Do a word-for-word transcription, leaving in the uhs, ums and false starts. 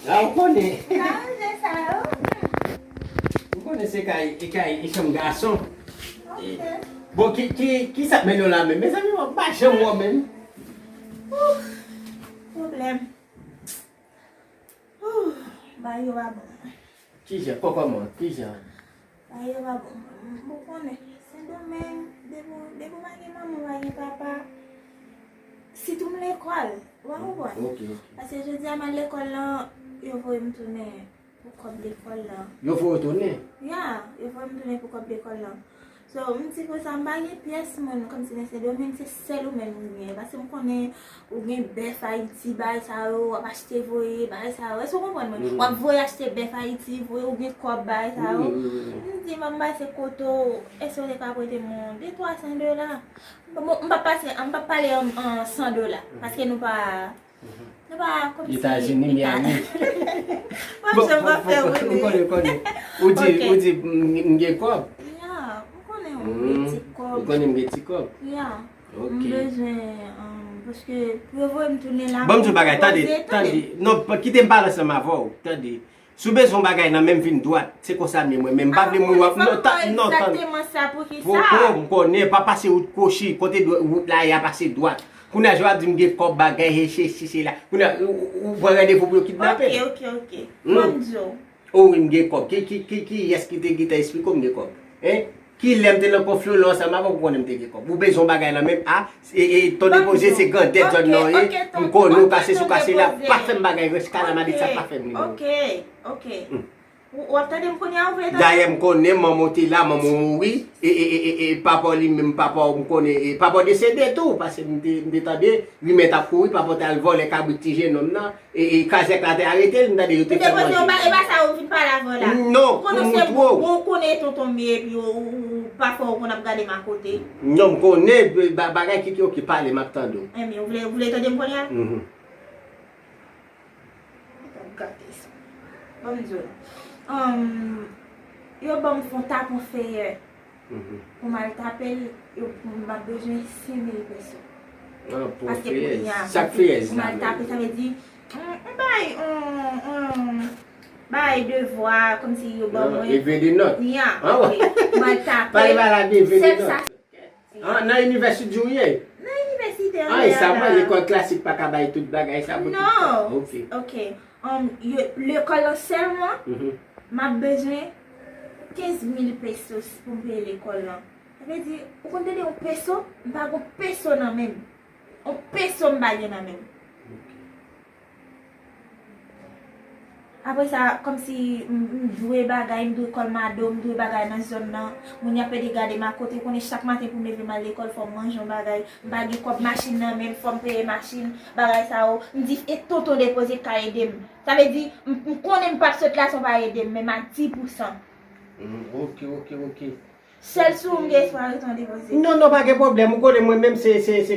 Ah, ou konnen. Sa ranje sa yo. Ou konnen se kay, e kay, e chanm gason. Ok. Bon, ki, ki, ki sa k mennen w la menm? Mezanmi, w ap pa janm wè w menm. Ouf, pwoblèm. Ouf, bagay yo pa bon. Kijan? Kò kòman? Kijan? Bagay yo pa bon. M, m, ou konnen. Sendomeng, depi, depi w pa gen manman, w pa gen papa. Sitou m lekòl. Ou pa konprann? Ok, ok. Paske jodi a m al lekòl lan, yo voye m tounen pou kòb lekòl lan. Yo voye w tounen? Ya, yo voye m tounen pou kòb lekòl lan. So, m di konsa, m pa gen pyès moun, kòmsi nan Sendomeng, se sèl ou menm ou gen. Paske m konnen ou gen bèf Ayiti, bagay sa yo, w ap achte voye, bagay sa yo. Èske w konprann mwen? Mhm. W ap voye achte bèf Ayiti, voye ou gen kòb, bagay sa yo. Wi, wi, wi, wi. M di, ban m pase kote w, èske w te ka prete m yon de twa san dola? Bon, m p ap pase, m p ap pale an, an san dola, paske nou pa, nou pa kòmsi Etazini, Eta- Miami. Bon, bon, bon, m konnen, m konnen. Ou di, ok, ou di, m, m gen kòb. Ya, m konnen ou gen ti kòb. Ou konnen m gen ti kòb. Ya. Ok. M bezwen, um, paske pou yo voye m tounen la, ban m di w bagay, tande, tande. Non, pa, kite m pale ansanm avè w, tande. Si w bezwen yon bagay nan men m, vin dwat. Se konsa m ye mwen menm. M pa vle moun w ap, non, tan, non, tan. Egzakteman sa, poukisa? Poko, m konnen, pa pase wout kwochi, kote dwa-, wout la ye a pase dwat. Kounye a, jan w ap di m gen kòb bagay, he, se, se, se la. Kounye a, ou, ou, ou pran randevou pou yo kidnape m. Ok, ok, ok. Hmm. Ban m di w. O wi, m gen kòb. Ki, ki, ki, kiyès ki te gentan esplike w m gen kòb? Hein? Kilè m te nan konfli w la ansanm avè w, ou konnen m te gen kòb. Ou bezwen yon bagay nan men m, a, e, e, ton depoze se grandèt zòn nan ye. M konnen w kase sou kase la, pa fè m bagay rès kalamadit sa, pa fè m li non. Ok, ok. Hmm. Ou, w ap tande m kounye a, ou vle tande? Dayè m konnen manman w te la, manman w mouri, e, e, e, e, e papa w li menm, papa w m konnen, e papa w desede tou, paske m te, m te tande rimè t ap kouri, papa w t al vòlè kabrit ti jennonm nan, e, e kazèk la te arete l, m tande yo te fè l manje. Ou te poze yon ba-, e pa sa ou vin pale avè w la. Non, pou moutre w. Ou konnen tonton m ye, epi ou, ou, ou, pafwa ou konn ap gade m akote. Non, m konnen, ba-, bagay ki, ki, oke, pale, m ap tande w. Enben, ou vle, ou vle tande m kounye a? Mhm. Gade sa. Ban m di w. Anm, yo ban m fon tapon feyè. Mhm. Pou m al tape l, yo, m ap bezwen senk mil peso. Ah, pou feyèz. Paske kounye a, sak feyèz pou m al tape, sa vle di, m, m bay, m, m bay devwa, kòmsi yo ban mwen. Even the note. Ya, ah, ok. M al tape. Pale ba la byen, even the note. Sèl sa. Ah, nan inivèsite ou ye? Nan inivèsite, ah, e sa, lekòl klasik pa ka bay tout bagay sa pou tout tan. Non. Ok. Ok. Um, yo, lekòl lan sèlman, mhm, m ap bezwen kenz mil pesos pou m peye lekòl lan. Sa vle di, ou konn tande yon peso? M pa gon peso nan men m. Yon peso m pa gen nan men m. Ok. Apre sa, kòmsi m, m dwe bagay, m dwe kòl mado, m dwe bagay nan zòn nan. Moun y ap pede gade m akote, ou konnen chak maten pou m leve m al lekòl, fò m manje yon bagay. M pa gen kòb machin nan men m, fò m peye machin, bagay sa yo. M di, e tonton depoze k ka ede m. Sa vle di, m, m konnen m p ap sot la san w pa ede m, menm a di pou san. Hmm, ok, ok, ok. Sèl si w m gen espwa tonton depoze. Non, non, pa gen pwoblèm. Ou konnen mwen menm se, se, se